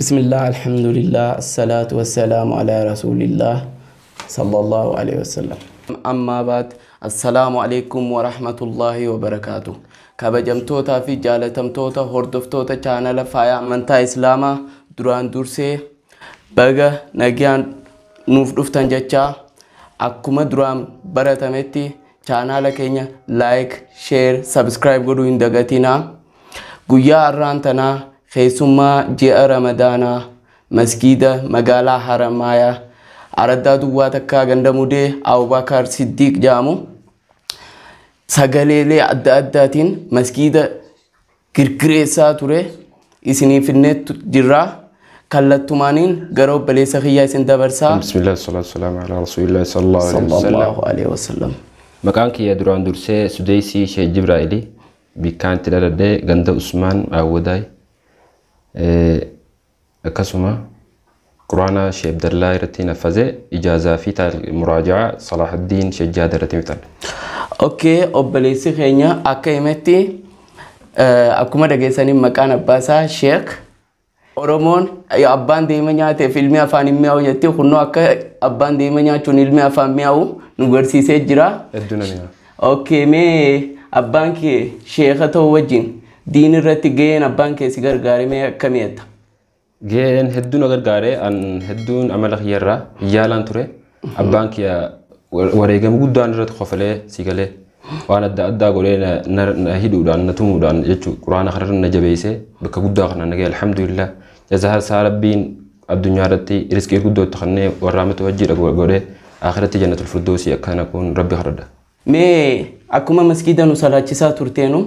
Bismillah, alhamdulillah, assalatu wassalamu ala rasulillah sallallahu alaihi wasallam. Ammaa baat, assalaamu alaikum wa rahmatullahi wa barakaatuh. Kabajamtootaa fi jaalatamtoota hordoftoota chaanala Faaya Amantaa Islaamaa, duraan dursee baga nagaan nuuf dhuftan jechaa, akkuma duraan baratametti chaanala keenya like, share, subscribe godhuu hin dagatinaa. Guyyaa har'aan tanaa keessummaa ji'a Ramadaanaa masgiida magaalaa Haramaayaa, araddaa duwwaa takkaa, ganda Mudee, Abubakar Siddiiq jedhamu sagaleelee adda addaatiin masgiida girgireessaa ture isinii finnee jirra. Kallattumaaniin gara obboleessa kiyyaa isin dabarsaa. Bismillah, salatu wassalamu ala rasuulillah sallallahu alaihi wasallam. Sallallahu alaihi wasallam. Maqaan kiyya duraan dursee Sudeysii Sheekh Jibraa'ili, bikkaan itti dhaladhee ganda Usmaan Awwadaay. Akkasuma Quraana Sheekh Abdallaa irratti naffazee, ijaazaa fi muraajaa Salahaddiin Sheekh Jaada irratti fixadhe. Okay, obboleessi keenya akka himetti, akkuma dhageessanii, maqaan abbaasaa Sheekh. Oromoon abbaan deema nyaateef ilmi afaan hin mi'aawu jetti. Kunnoo akka abbaan deema nyaachuun ilmi afaan mi'aawu nu garsiisee jira. Hedduu na mi'aawa. Okay, mee abbaan kee sheeka ta'uu wajjin diin irratti gaheen abbaan kee si gargaare mee akkamii jetta? Gaheen hedduu na gargaare, an hedduun amala kiyyarraa yaalaan ture. Abbaan kiyya wareegama guddaan irratti kofalee si galee waan adda addaa godhee na hidhuudhaan, na tumuudhaan jechuun Quraana kanarra na jabeessee bakka guddaa kana na gahe, alhamdulillah. Jazaa isaa Rabbiin addunyaa irratti riskii guddoo itti kennee warraamatu wajjiidha godhee akhiratti jannatul firdoosii akkana kun Rabbi kadhadha. Mee akkuma masgiida nu salaachisaa turteenu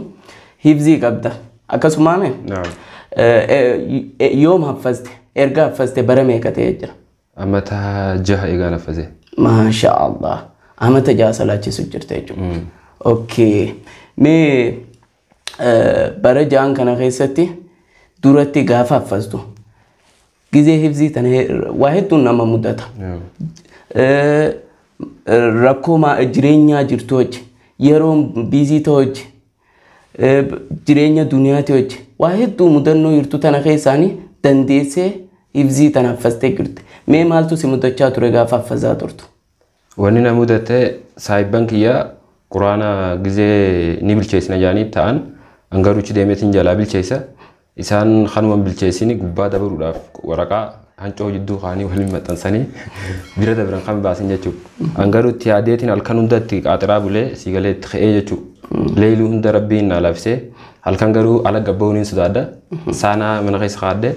hifzii qabda. Akkasumaa mee? Naam. Yoom haffaste? Erga haffaste bara meeqa ta'ee jira? Amata 6 egaa naffase. Maasha Allah. Amata 6 salaachisu jirta jechuudha. Okay. Mee bara 6n kana keessatti duratti gaafa haffastu gizee hifzii tana waa hedduun nama mudata. Rakkoo jireenyaa jirtu hojii, yeroo busy ta'u hojii, jireenya duniyaati hojii, waa hedduu mudannoo jirtu tana keessaanii dandeessee hifzii tana haffastee jirti. Mee maaltu si mudachaa ture gaafa haffazaa turtu? Wanni na mudate, saayibban kiyya Quraana gizee ni bilcheessina jedhanii ta'an, hangaruuchi deemeetiin jalaa bilcheessa. Isaan kanuma bilcheessini gubbaa dabaluudhaaf waraqaa hancoo jidduu kaanii waliin maxxansanii bira dabran kan baasin jechuudha. Hangaruu itti yaadeetiin halkan hunda itti qaaxiraa bulee si galee itti ka'ee jechuudha. Leeluu hunda Rabbiin na laafisee, halkan garuu ala gabba'uun hin sodaadha. Saanaa mana keessa kaadhee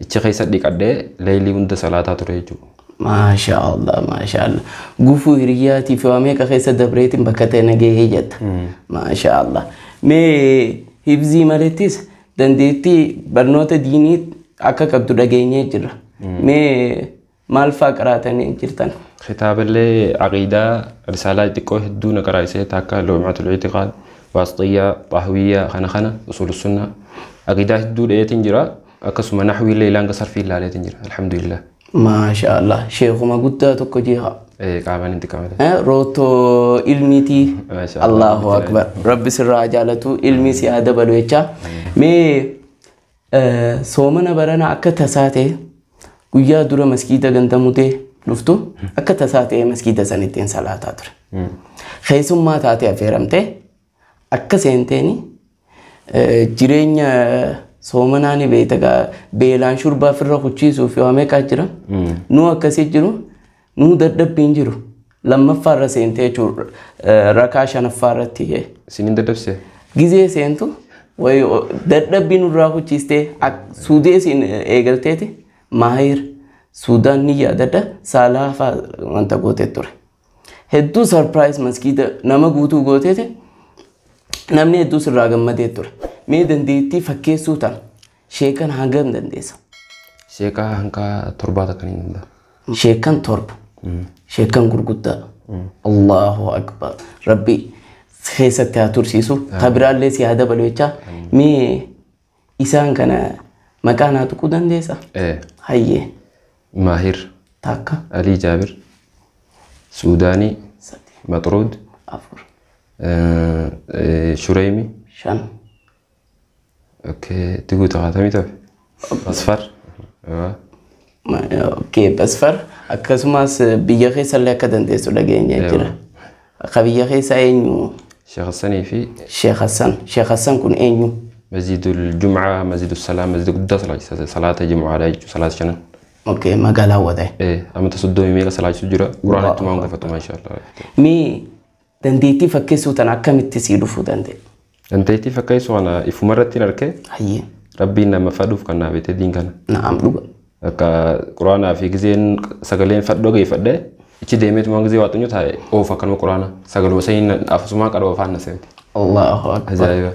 ichi keessa dhiqadhee leelii hunda salaataa ture jechuudha. Maasha Allah, maasha Allah. Gufuu hiriyyaatii fi waa meeqa keessa dabreetiin bakka ta'e nagahee jetta. Maasha Allah. Mee hifzii malettis dandeettii barnoota diinii akka qabdu dhageenyee jirra. Mee maal fa'aa qaraatanii jirtan? Kitaaballee aqiidaa, risaalaa xixiqqoo hedduu na qaraasee, takka Luumatul Itiqaad, Waasxiyyaa, Xahwiyyaa, kana kana usul sunnaa, aqiidaa hedduu dheetiin jira. Akkasuma naxwiillee ilaan sarfii ilaaleetiin jira, alhamdulillah. Maasha Allah. Sheekuma guddaa tokko jiha. Qaamaan hin xiqqaamate. Rootoo ilmiitii. Maasha Allah. Allahu akbar. Rabbi sirraa jaalatu, ilmii si haa dabalu jecha. Mee soomana barana akka tasaa ta'e guyyaa dura masgiida gandamutee dhuftu akka tasaa ta'e masgiida sanittiin salaataa ture. Keessummaa taatee affeeramtee akka seenteeni jireenya soomanaa ni beekta gaa, beelaan shurbaa ofirra kuchiisuu fi waa meeqaa jira. Nuu akkasii jiru, nuu dadhabbiin jiru. Lammaffaarra seentee jechuudha, rakaa shanaffaa irratti. Isiniin dadhabse? Gizee seentu wayi dadhabbii nurraa kuchiistee suudee siin eegalteeti Maahir Suudaan ni yaadadha, saalaa fa'aa wanta gootee ture. Hedduu surprise maskiida nama guutuu gooteeti, namni hedduu sirraa gammadee ture. Mee dandeettii fakkeessuu tana sheekan hangam dandeessa? Sheekaa hanqaa 7 kan hin danda'a. Sheekan 7. Sheekan gurguddaa. Allahu akbar. Rabbi keessatti haa tursiisu. Ta biraallee si haa dabalu jecha. Mee isaan kana maqaa naa tuquu dandeessa? Hayyee. Maahir. Takka. Alii Jaabir. Suudaanii. Sadi. Maxruud. Afur. Shureymi. Shan. Okay, itti guuta haatamii ta'e. Asfar. Okay, Basfar akkasumas biyya keessallee akka dandeessu dhageenya jira. Akka biyya keessa eenyu? Sheekh Hassanii fi Sheekh Hassan. Sheekh Hassan kun eenyu? Masjidul Jum'aa, Masjidul Salaam, masjida guddaa salaachisa. Salaata Jum'aadha jechuudha, salaata shanan. Okay, magaalaa Waday. Amata 30 meeqa salaachisu jira. Quraana ittumaan qofatu maashaallah. Mee dandeettii fakkeessuu tana akkamitti sii dhufuu danda'e? Dandeettii fakkeessuu kana ifuma irratti hin arge. Hayyee. Rabbiin nama fadhuuf kan naaf itti diin kana. Na'am dhuga. Akka quraanaa fi gizeen sagaleen fadhoo geeffadhee ichi deemeetumaan gizee waa xunyu taa'e oofa akkanuma quraana sagaluma saniin afasumaan qaroo afaan na seente. Allahu akbar. Ajaa'iba.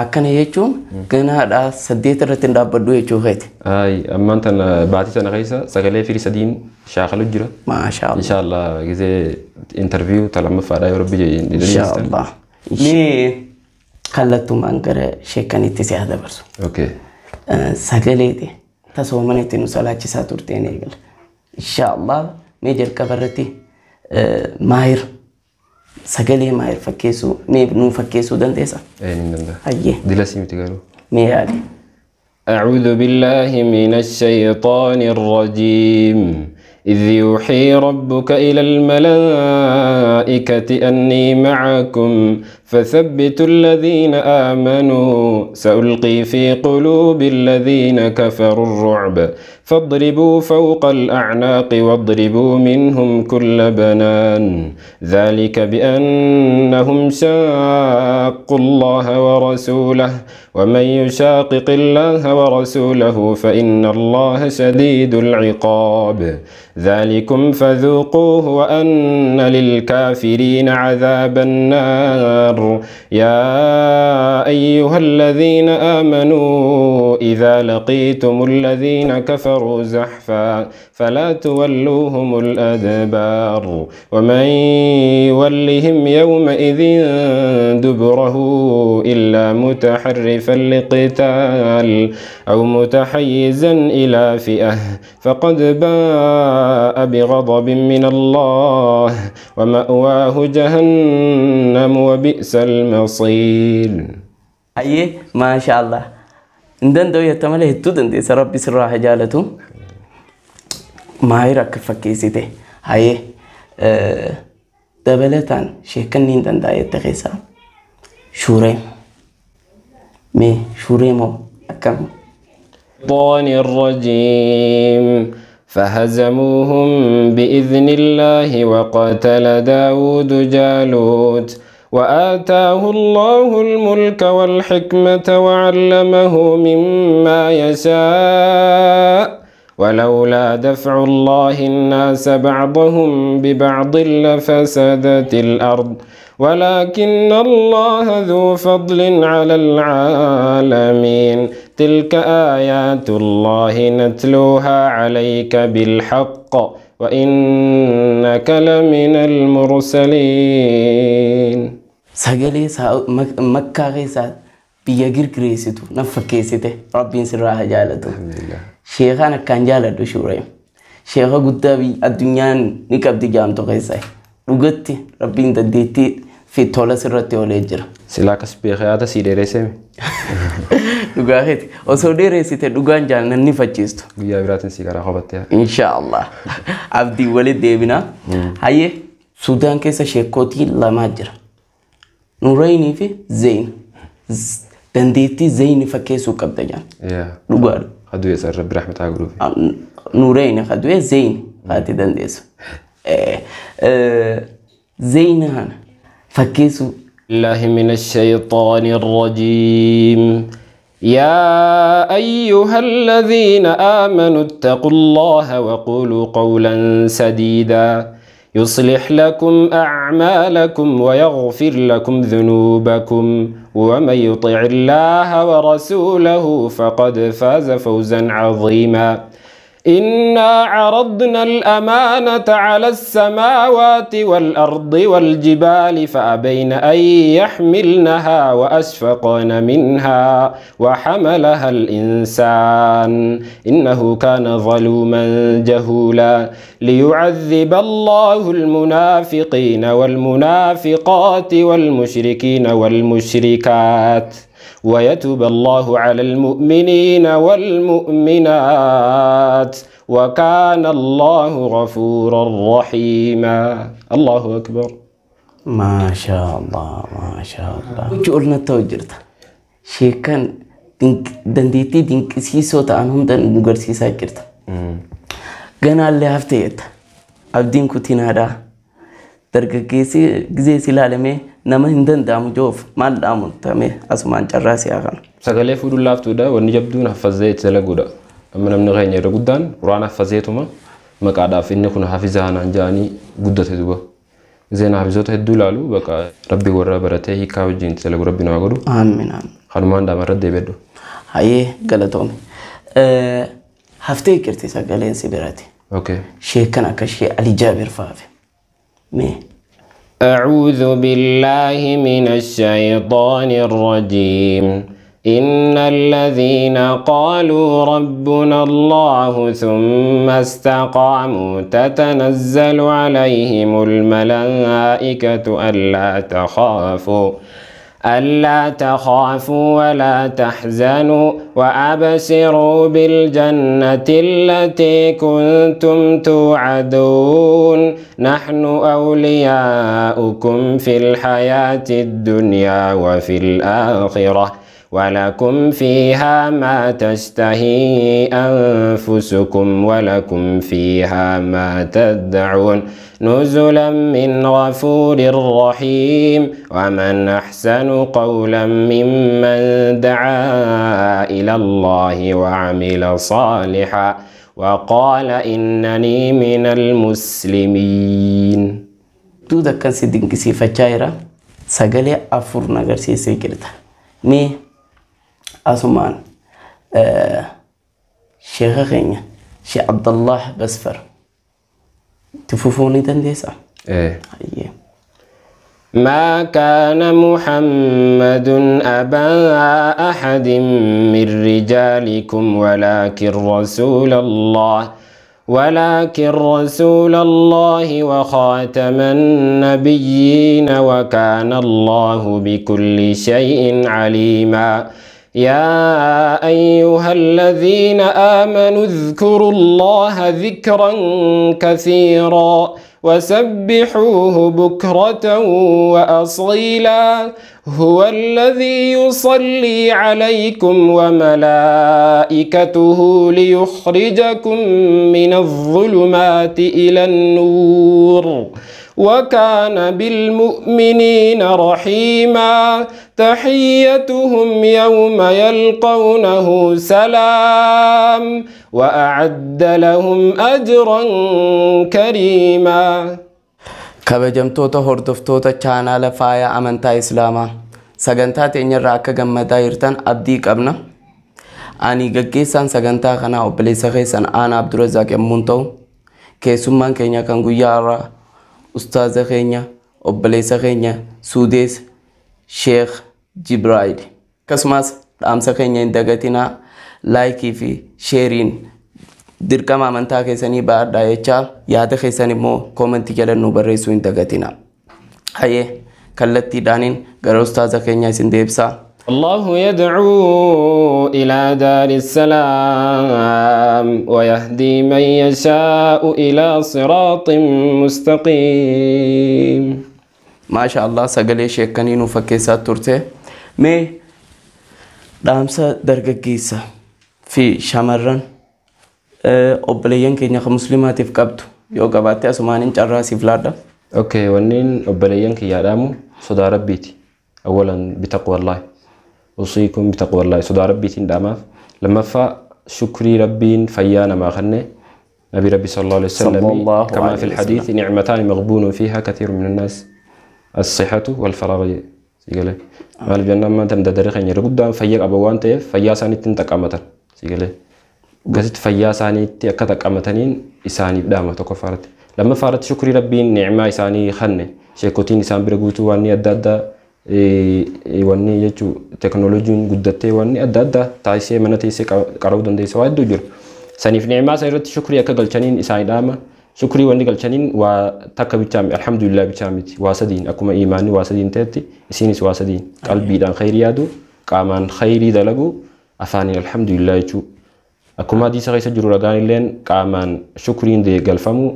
Akkana jechuun ganaadhaa 8 irratti hin dhaabbadhu jechuu keeti. Ayi ammaan tana baatii tana keessa sagalee firii 3 shaakalu jira. Maashaallah. Inshaallah gizee interview ta lammaffaadhaa yoo rabbi jedhe hin dhiyeessitan. Inshaallah. Mee kallattumaan gara sheekanitti si haa dabarsu. Okay. Sagaleeti tasoomana itti nu salaachisaa turteen eegala. Inshaallah mee jalqaba irratti maayir sagalee maayir fakkeessuu mee nuu fakkeessuu dandeessaa? Ni danda'a. Hayyee. Dila sii miti garuu. Mee yaali. أعوذ بالله من الشيطان الرجيم. إذ يوحي ربك إلى الملائكة أني معكم فثبتوا الذين آمنوا سألقي في قلوب الذين كفروا الرعب فاضربوا فوق الأعناق واضربوا منهم كل بنان ذلك بأنهم شاقوا الله ورسوله ومن يشاقق الله ورسوله فإن الله شديد العقاب ذلكم فذوقوه وأن للكافرين عذاب النار. يا أيها الذين آمنوا إذا لقيتم الذين كفروا زحفا فلا تولوهم الأدبار ومن يولهم يومئذ دبره إلا متحرفا لقتال أو متحيزا إلى فئة فقد باء بغضب من الله ومأواه جهنم وبئس المصير. أيه ما شاء الله. إندن دوية تمله تودن دي سربي سراح جالتو ما هيرك فكيسيته. هاي دبلتان شيكنين دن داية تغيسا شوريم مي شوريمو أكم الشيطان الرجيم. فهزموهم بإذن الله وقتل داود جالوت وآتاه الله الملك والحكمة وعلمه مما يشاء ولولا دفع الله الناس بعضهم ببعض لفسدت الأرض ولكن الله ذو فضل على العالمين. تلك آيات الله نتلوها عليك بالحق وإنك لمن المرسلين. Sagalee makkaa keessaa biyya girgireessitu na fakkeessite rabbiin sirraa haa jaalatu. Sheekaan akkaan jaaladhu shuuree. Sheeka guddaa addunyaan ni qabdi jaamtu keessaa. Dhugatti rabbiin dandeettii fi tola sirratti oolee jira. Silaa akkas beekee haata sii dheeresseemi. Dhugaa keeti. Osoo dheeressite dhugaan jaallan ni facciistu. Guyyaa biraatiin sii karaa qofattee. Inshaallah. Abdii walitti deebina. Hayyee Sudaan keessa sheekootii lamaa jira. Nuraynii fi Zeyn. Dandeettii Zeyni fakkeessuu qabda jaan. Dhugaadha. Hadu'e san Rabbi rahmataa godhuuf. Nurayni hadu'e Zeyni haati dandeessu. Zeyni kana fakkeessuu. الله من الشيطان الرجيم. يا أيها الذين آمنوا اتقوا الله وقولوا قولا سديدا يصلح لكم أعمالكم ويغفر لكم ذنوبكم ومن يطع الله ورسوله فقد فاز فوزا عظيما. إنا عرضنا الأمانة على السماوات والأرض والجبال فأبين أن يحملنها وأشفقن منها وحملها الإنسان إنه كان ظلوما جهولا. ليعذب الله المنافقين والمنافقات والمشركين والمشركات ويتوب الله على المؤمنين والمؤمنات وكان الله غفورا رحيما. الله أكبر. ما شاء الله ما شاء الله. Gochuu ol natti jirta. Sheekan dandeettii dinqisiisoo ta'an hunda nu garsiisaa jirta. Ganaallee haftee jetta. Abdiin kutinaadhaa. Dargaggeessi gizee si ilaalamee nama hin danda'amu joof maal dhaamu tamee asumaan carraa si'aa kana. Sagalee fuudhuun laaftuudha. Wanni jabduun haffazee itti dalaguudha. Amma namni keenya irra guddaan quraana haffazeetuma maqaadhaaf inni kun hafiza hanaan ja'anii guddate duba. Gizeen hafizoota hedduu ilaalu baqa rabbi warra baratee hiikaa wajjin itti dalagu rabbi nama godhu. Amiin amiin. Kanumaan dhaama irra deebi'adhu. Hayyee galatoome. Haftee jirti sagaleen si birati. Okay. Sheekan akka ishee Ali Jaabir fa'aafi. Mee. أعوذ بالله من الشيطان الرجيم. إن الذين قالوا ربنا الله ثم استقاموا تتنزل عليهم الملائكة ألا تخافوا ولا تحزنوا وأبشروا بالجنة التي كنتم توعدون. نحن أولياؤكم في الحياة الدنيا وفي الآخرة ولكم فيها ما تشتهي أنفسكم ولكم فيها ما تدعون نزلا من غفور رحيم. ومن أحسن قولا ممن دعا إلى الله وعمل صالحا وقال إنني من المسلمين. Duuda akkan si dinqisiifachaa jira. Sagalee afur na agarsiisee jirta. Mee asumaan sheeka keenya Sheekh Abdallah Basfar itti fufuu ni dandeessaa? Eh. Hayyee. ما كان محمد أبا أحد من رجالكم ولكن رسول الله وخاتم النبيين وكان الله بكل شيء عليما. يا أيها الذين آمنوا اذكروا الله ذكرا كثيرا وسبحوه بكرة وأصيلا. هو الذي يصلي عليكم وملائكته ليخرجكم من الظلمات إلى النور وكان بالمؤمنين رحيما. تحيتهم يوم يلقونه سلام وأعد لهم أجرا كريما. Kabajamtoota hordoftoota chaanaala Faaya Amantaa Islaamaa sagantaa teenyarraa akka gammadaa jirtan abdii qabna. Ani gaggeessaan sagantaa kanaa obboleessa keessan Aanaa Abdurazaaq yommuu ta'u, keessummaan keenya kan guyyaa har'aa ustaaza keenya obboleessa keenya Suudees Sheekh Jibraayil. Akkasumas dhaamsa keenya hin dagatinaa laayikii fi sheeriin dirqama amantaa keessanii ba'adhaa jechaa yaada keessan immoo koomentii jala nu barreessuu hin dagatinaa. Hayyee kallattiidhaaniin gara ustaaza keenya isin deebisaa. الله يدعو إلى دار السلام ويهدي من يشاء إلى صراط مستقيم. Maasha Allah sagalee sheekanii nu fakkeessaa turte. Mee dhaamsa dargaggeessa fi shamarran obboleeyyan keenya kan musliimaatiif qabdu yoo qabaatte asumaaniin carraa siif laadha. Okay, wanneen obboleeyyan kiyyaa dhaamu sodaa rabbiiti. أولا بتقوى الله، أوصيكم بتقوى الله، sodaa rabbiitiin dhaamaaf. Lammaffaa shukrii rabbiin fayyaa namaa kenne. نبي ربي صلى الله عليه وسلم صلى الله كما في عليه الحديث نعمتان مغبون فيها كثير من الناس الصحة والفراغ. سيقale maal jennaan maanta daree keenya irra guddaan fayyaa qaba waan ta'eef fayyaa isaaniitti hin xaqqamatan. Sigalee akkasitti fayyaa isaaniitti akka xaqqamataniin isaaniif dhaama tokkoffaa irratti. Lammaffaa irratti shukrii rabbiin ni'maa isaanii kenne sheekotiin isaan bira guutuu waan adda addaa wanni jechuu teknooloojiin guddattee wanni adda addaa taasisee mana teessee qara'uu dandeessa waa hedduu jiru. Saniif ni'maa isa irratti shukrii akka galchaniin isaanii dhaama. Shukrii wanni galchaniin waa takka bichaa alhamdulillah bichaa miti waa sadiin akkuma imaanni waa sadiin ta'etti isinis waa sadiin qalbiidhaan khayrii yaadu Qaamaan khayrii dalagu, afaaniin alhamdulillah jechuu. Akkuma hadiisa keessa jiru ragaan illeen qaamaan shukriin galfamu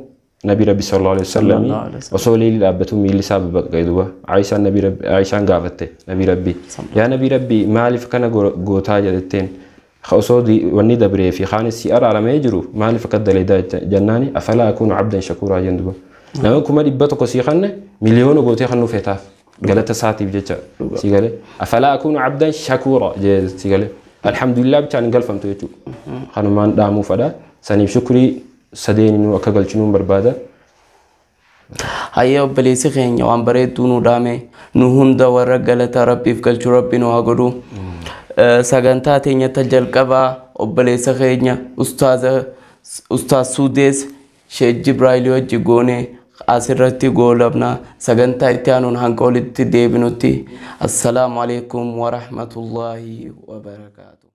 nabi rabbi sallallahu alaihi wasallam Sallallahu alaihi wasallam. Osoo leelii dhaabbatu miilli isaa babbaqee duba Aishaan nabi rabbi Aishaan gaafatte nabi rabbi, yaa nabi rabbi, maaliif kana gootaa jedhetteen, osoo wanni dabree fi kaanis si araaramee jiru maaliif akka daleedaa jennaani, afalaa akuunu abdan shakuuraa jeen duba. Nama 100,000 sii kanne miliyoona gootee kan nuufeetaaf galata isaatiif jecha si galee, afalaa akuunu abdan shakuura jee si galee, alhamdulillah bichaan hin galfamtu jechuudha. Kanumaan dhaamuu fadha saniif shukrii sadeeninuu akka galchinuun barbaada. Hayyee, obboleessi keenya waan bareedduu nu dhaame. Nu hunda warra galata rabbiif galchuu rabbi nu haa godhu. Sagantaa teenyatti jalqabaa obboleessa keenya ustaaza ustaaz Suudees Sheek Jibraayilii wajji goone asirratti goolabna. Sagantaa itti aanuun hanga olitti deebinutti, assalaamu alaikum warahmatullaahi wabarakaatu.